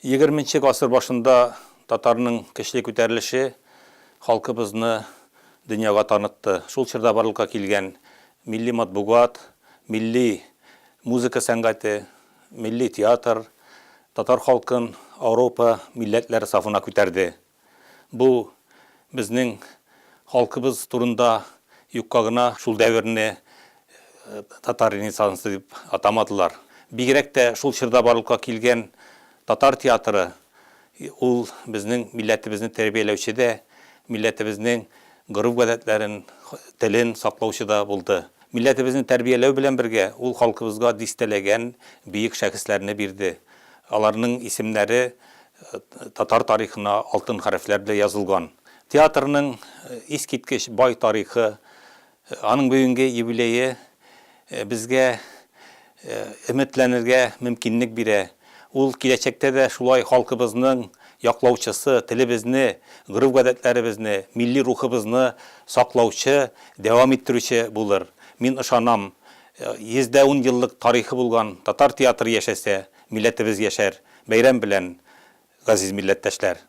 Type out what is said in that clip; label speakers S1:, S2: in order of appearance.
S1: Егерменче гасыр башында татарның көчле күтәрелеше халкыбызны дөньяга танытты. Шул чорда барлыкка килгән милли матбугат, милли музыка сәнгате, милли театр татар халкын Ауропа милләтләре сафына күтәрде. Бу безнең халкыбыз турында юкка гына шул дәверне татар ренессансы дип атамадылар. Бигрәк тә шул чорда барлыкка килгән татар театры, ул безнең милләтебезне тәрбияләүче дә, милләтебезнең гореф-гадәтләрен, телен саклаучы да булды. Милләтебезне тәрбияләү белән бергә ул халкыбызга дистәләгән бөек шәхесләрне бирде. Аларның исемнәре татар тарихына алтын хәрефләр белән язылган. Театрның искиткеч бай тарихы, аның бүгенге юбилее безгә өметләнергә мөмкинлек бирә. Ул киләчәктә дә шулай халкыбызның яклаучысы, телебезне, гореф-гадәтләребезне, милли рухыбызны саклаучы, дәвам иттерүче булыр. Мин ышанам, 110 еллык тарихы булган татар театры яшәсә, милләтебез яшәр. Бәйрәм белән, газиз милләттәшләр!